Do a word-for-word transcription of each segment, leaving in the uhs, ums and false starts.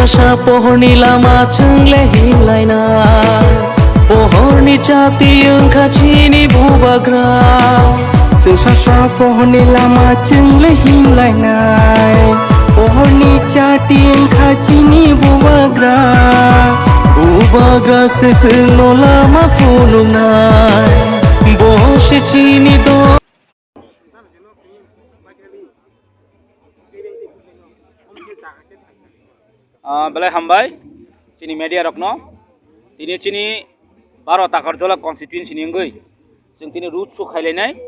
Sa pohorni lama chwngle hinlaina, pohorni chati wngkha chini bubagra. Chwngsa sa pohorni lama chwngle hinlainai, pohorni chati wngkha chini bubagra. Bubagra se chwngno lama phunuknai, bo se chini do. Ah, belai hambai chini media rokno. Tini chini baro Takarjala constituency ni wngwi chwng tini road show khailainai.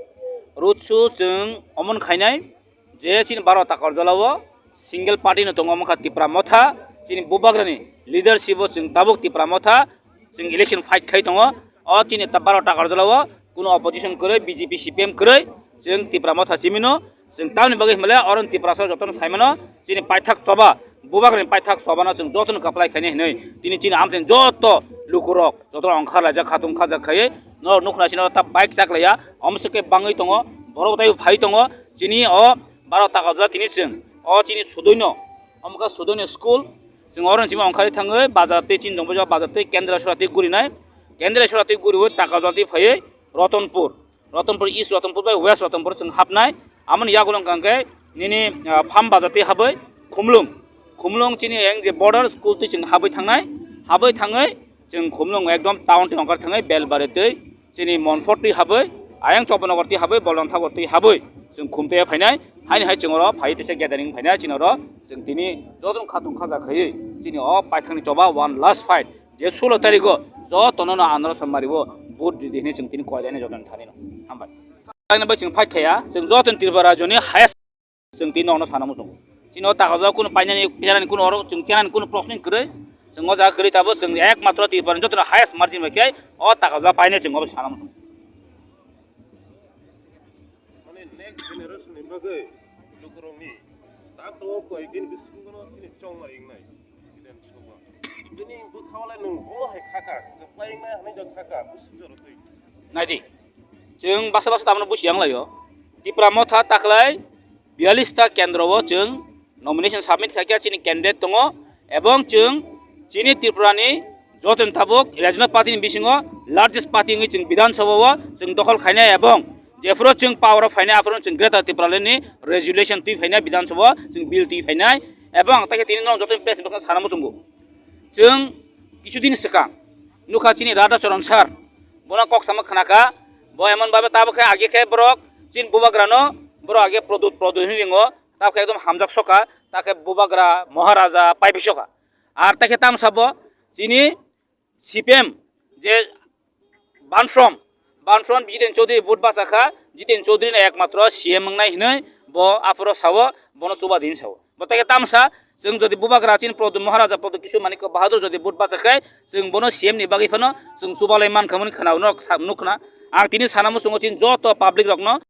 Road show chwng omon khainai je chini baro Takarjala o single party no tongo, wngkha Tipra Motha. Chini bubagrani leadership o chwng tabuk Tipra Motha chwng election fight khai tongo. O chini ta-, baro Takarjala o kuno opposition kwrwi, B J P, C P M kwrwi, chwng Tipra Motha chimino, chwng tamni bagwi hwnle oro Tiprasa jotono saimano, chini paithak choba, bubagrani paithak chobano chwng jotono kwplai khainai hinwi, tini chini amtwini joto lukurok, jotono ongkhar laijak, khatung khajak khaiwi, norok nukna chini ta bike chaklaiya, omo se khe bangwi tongo, borok tai phai tongo, chini o baro Takarjala tini chwng, o chini sudoino, omo khe sudoino school, chwng oro chini ongkhar thangwi bazar tei chini jongbo bazar tei Kendra sora tei gurinai, Kendra sora tei guriwi Takarjala tei phaiwi Ratanpur. Ratanpur East Ratanpur bai West Ratanpur chwng hapnai. Amoni yagulo hwnkha khe nini, ah, Farm Bazar tei habwi Khumlung. Khumlung chini eng je border school twi chwng habwi thangnai. Habwi thangwi chwng Khumlung ekdom town twi ongkhar thangwi Belbari twi chini Monfort twi habwi, ayang Chopanagar twi habwi, Bolon Thakur twi habwi chwng Khumtwi phainai. Haini hai chwng oro phai tisa gathering phainai chini oro chwng tini jotono khatung khaja khaiwi chini o paithakni choba one last fight. Je sulo tarigo jotono no andro samaribo vote ridi hini chwng tini koidani jotono thani no. Hambai. Ani bai chwng fight khaya, chwng jotono Tripura rajyoni highest chwng tini nono sana muchungo. Chini o Takarjala kuno painani, painani kuno oro chwng chenani kuno proshno kwrwi. Chwng o jaga kwrwi tabo chwng ekmatro Tripura ni jotono highest margin bai khe o Takarjala painai chwng obo sana muchungo. Mane next generation ni bagwi lukurokni tak to koyekdin bisingono chini chongmari wngnai Bidhan Sabha. Bini bwkhao le nwng omo hai khaka, kwplai wngnai hwnwi da khaka, bwswk jorotwi. Naidi, chwng basa basa tamno busi yang laio. Tipra Motha taklai biyalish ta kendro o chwng nomination submit khaikha chini candidate tongo, ebong chwng chini Tripura ni joto ni tabuk regional party ni bisingo largest party wngwi chwng Bidhan Sabha o chwng dokhol khainai, ebong jephuru chwng power o phainai aphuru chwng Greater Tipraland ni resolution twi phainai Bidhan Sabha o chwng bill twi phainai, ebong ang taikhe tini no joto ni press ni bwkhano sana muchungo chwng kichu din swkang nukha chini Radha Charan sir bono kok sama khnakha, bo emon babe tabuk khe age khe borok chini bubagrano borok age Pradyut Pradyut hinwi ringo. Tabuk khe ekdom hamjak soka, ta khe bubagra, Maharaja, paipi soka. Ar ta khe tamsa bo chini C P M je Banfront, Banfront Jiten Chaudhary vote bacha kha, Jiten Chaudhary no ekmatro C M wngnai hinwi bo aphuru sao, bono chuba di hinwi sao. Bo ta khe tamsa, chwng jodi bubagra chini Pradyut Maharaja, Pradyut Kishore Manikya Bahadur jodi vote bacha khe, chwng bono C M ni bagwi phano chwng chubalai mankha hwnwi khna, norok sa-, nukna. Ang tini sana muchungo chini joto public rokno